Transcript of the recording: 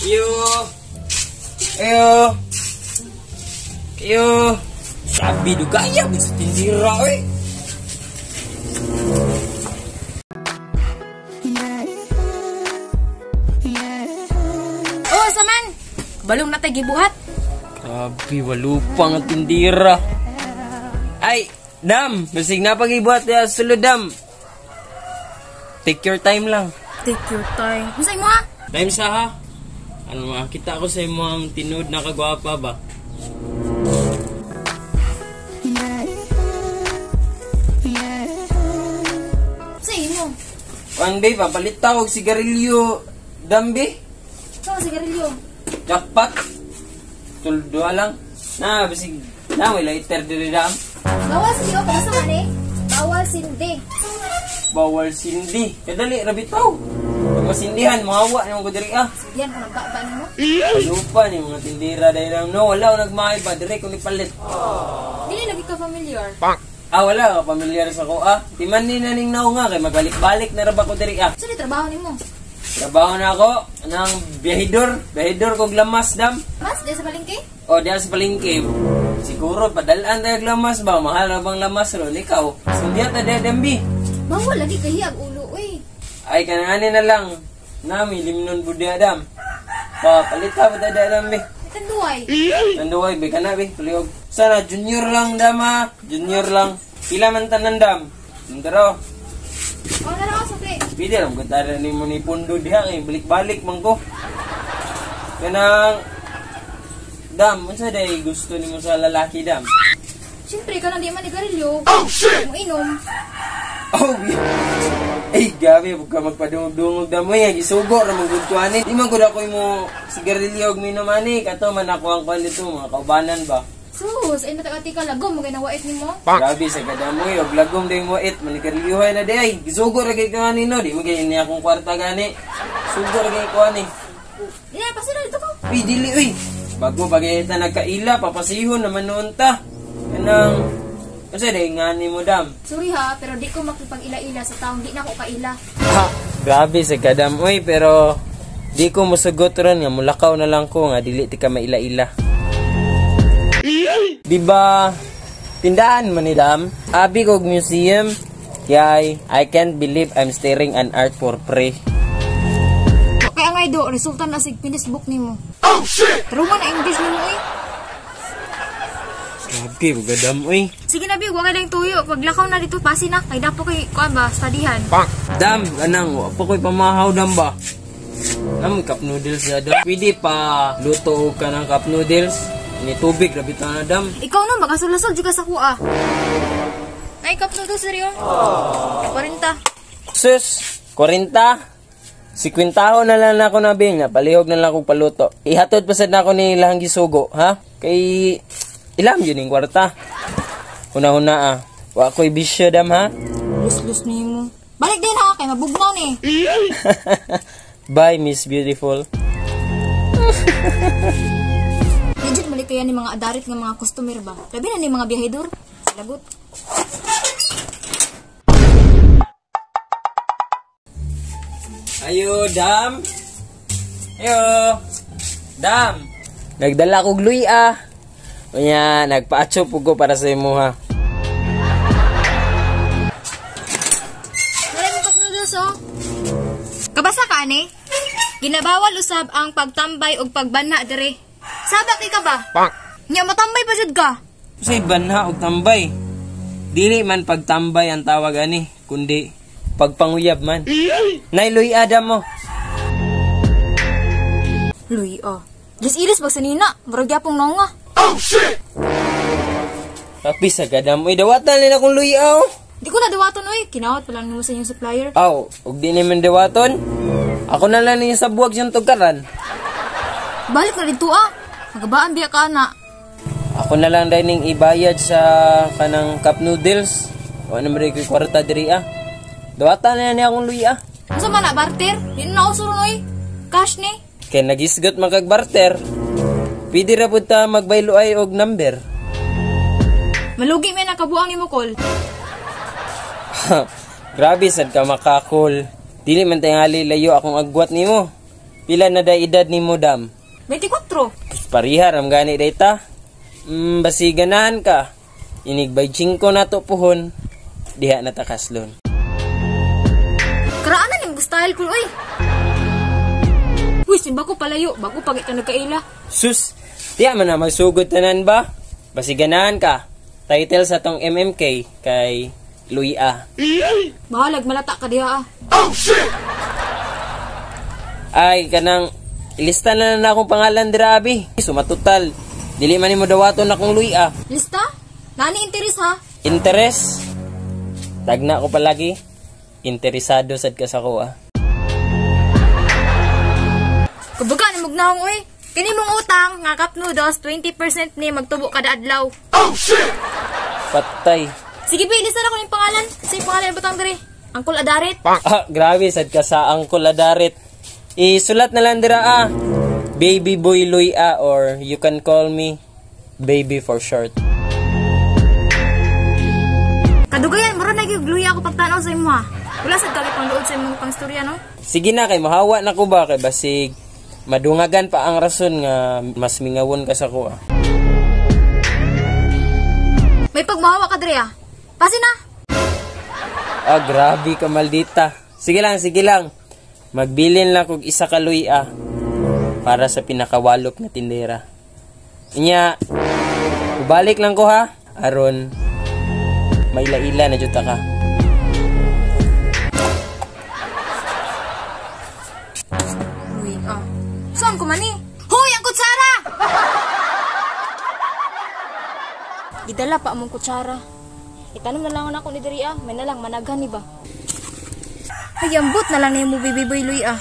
Iyo. Iyo. Iyo. Sabi dugaya mo sa tindira oy. Oh, saman. Balong na tay gibuhat. Grabe, walo pa nga tindira. Ay, dam, basig na pagibuhat ya sulod dam. Take your time lang. Take your time. Unsay mo ha? Time sa ha? Ano makita ko sa imong tinud na kagwapa ba? Unsay imo? Kuan be, papalit ta og sigarilyo. Dam be, Sa sigarilyo. jackpot. Tuldo lang. Na, basig na may lighter diri dam. Bawal siyo kabasa man eh. Bawal sindi. Bawal sindi. Kadali ra bitaw. Pag masindihan, mahawa nimo ko diri ah. Yan ko nagbaba nimo. Lupa ni mga tindira dahil lang. No, wala ko nagmahay ba. Dire ko nipalit. Dili lagi ka familiar. Ah, wala ka pamilyar sa ko ah. Timan ni na ning naong nga kay magbalik-balik na ra ba ko diri ah. Sa di trabaho nimo? Trabaho na ako ng biyahidor, biyahidor kog lamas dam. Mas di sa palengke? O diha sa palengke. Siguro padalaan tayo og lamas ba? Mahal ra bang lamas ron ikaw? Sundiha ta diha dambi. Bawal lagi kahiyag ulo uy. Ay kanani na lang. Nami limnon budya dam. Pa palit ta ba diha dambi. Tanduay. Tanduay be kana be tuliyog. Sana junior lang dam ha. Junior lang. Pila man tanan dam? Ndaro. Oh, nara ako sukli. Pwede lang kung tara ni mo ni pundo diha kay balik-balik man ko. Kanang dam, unsa day gusto nimo sa lalaki dam? Siyempre, ka nang di man nigarilyo. Oh, shit! Mo inom. Oh, ay, gabi, huwag ka magpadungog-dungog dam mo yan. Gisugo ra mong gudtuanin. Di man gud ako mo sigarilyo og minom ani. Kato man ako ang kuan dito, mga kaubanan ba. Sus, ay natagati ka lagom, magay nawait nimo. Grabe sa kadamoy, og lagom day mo it, manigarilyohay na di ay. Gisugo ra kay ko ani no, di mo gay ni akong kwarta gani. Sugo ra kay ko ani. Di na, pasila dito ko. Uy, dili uy. Bago bagay ta nagkaila, papasihon naman noon ta. Kanang kasi day ngani mo dam. Sorry ha, pero di ko makipag-ila-ila sa taong di na ko kaila. Ha, grabe sa kadam uy, pero di ko musugot ron nga mulakaw na lang ko nga dili ti ka maila-ila. Di ba tindaan man ni dam? Abi kog museum. Yay, I can't believe I'm staring an art for free. Kaya ngay do, resulta na sig Facebook nimo. Oh shit! Pero man na English nimo eh. Grabe, bugadam uy. Sige na bi, wa kay lang tuyo. Paglakaw na dito, pasi na. Kay dapo kay kuan ba, studyhan. Dam, kanang wa pa ko'y pamahaw dam ba? Nam cup noodles ya dam. Pwede pa luto og kanang cup noodles. Ni tubig rabi ta na dam. Ikaw no, magasul-lasol jud ka sa kuha. Ay, cup noodles diri oh. 40. Sus, 40. 50 na lang ako na bing, palihog na lang akong paluto. Ihatod pa sad nako ni ilahang gisugo, ha? Kay ilam yun yung kwarta. Huna-huna ah. Wa ko'y bisyo dam ha. Lus-lus nimo. Balik din ha, kay mabugnaw ni. Bye, Miss Beautiful. Legit mali kaya ni mga adarit nga mga customer ba? Labi na ni mga biyahedor. Lagot. Ayo, dam. Ayo. Dam. Nagdala kog luy ah. Unya, nagpa-achop ko para sa imo ha. Wala mo cup noodles oh. Kabasa ka ani? Ginabawal usab ang pagtambay og pagbanha dire. Sabak kay ka ba? Nya matambay pa jud ka. Say banha og tambay. Dili man pagtambay ang tawag ani, kundi pagpanguyab man. Nay luy adam mo. Luy oh. Just ilis bag sa nina, murag gyapong nonga. Kapi sa gadam oy dawatan nila akong luy aw. Di ko na dawaton oy, kinawat pa lang nimo sa inyong supplier. Aw, ug di naman dawaton. Ako na lang ninyo sa buwag siyang tugkaran. Balik na dito ah. Magabaan biya ka na. Ako na lang dahil ning ibayad sa kanang cup noodles. Wa na man ko'y kwarta diri ah. Dawatan na niya akong luy ah. Unsa man na barter? Di na uso ron oy. Cash ni. Kay nagisgot man kag barter. Pwede ra pud ta magbayloay og number. Malugi may nakabuang nimo kol. Grabe sad ka makakol. Dili man tingali layo akong agwat nimo. Pila na day edad ni mo, dam? 24. Pariha ram gani day ta. Basi ganahan ka. Inig bay 5 na to puhon. Diha na ta kaslon. Karaan na ning style ko oy. Uy, simba ko palayo, bago pag ka nagkaila. Sus, diya man na magsugod tanan ba? Basi ganahan ka. Title sa tong MMK kay Luya. Bahalag malata ka diha ah. Ay, kanang ilista na na akong pangalan dira abi. Sumatutal. Dili man nimo dawaton akong Luya. Lista? Nani interes ha? Interes? Tagna ko palagi. Interesado sad ka sa ko ah. Kubaga ni mugnaong oy. Kini mong utang nga cup noodles 20% ni magtubo kada adlaw. Patay. Sige bi, lista na ko ning pangalan. Sa pangalan butang diri. Angkol Adarit. Ah, grabe sad ka sa Angkol Adarit. Isulat na lang dira ah. Baby boy Luya or you can call me baby for short. Kadugayan mura na gyud luya ako pagtan-aw sa imo ha. Wala sad kagi pangluod sa imong pangstorya no. Sige na kay mahawa na ko ba kay basig madungagan pa ang rason nga mas mingawon ka sa ko ah. May pagmahawa ka diri ah. Pasi na. Ah, grabe ka maldita. Sige lang, sige lang. Magbilin lang kog isa ka luya para sa pinakawalok na tindera. Inya, ubalik lang ko ha. Aron, maila-ila na jud ta ka. Uy, ah. Saan ko man ni? Hoy, ang kutsara! Gidala pa among kutsara. Itanom na lang ako ni diri ah. May na lang managhan ni ba. Ay, ambot na lang nimo baby boy Luy ah.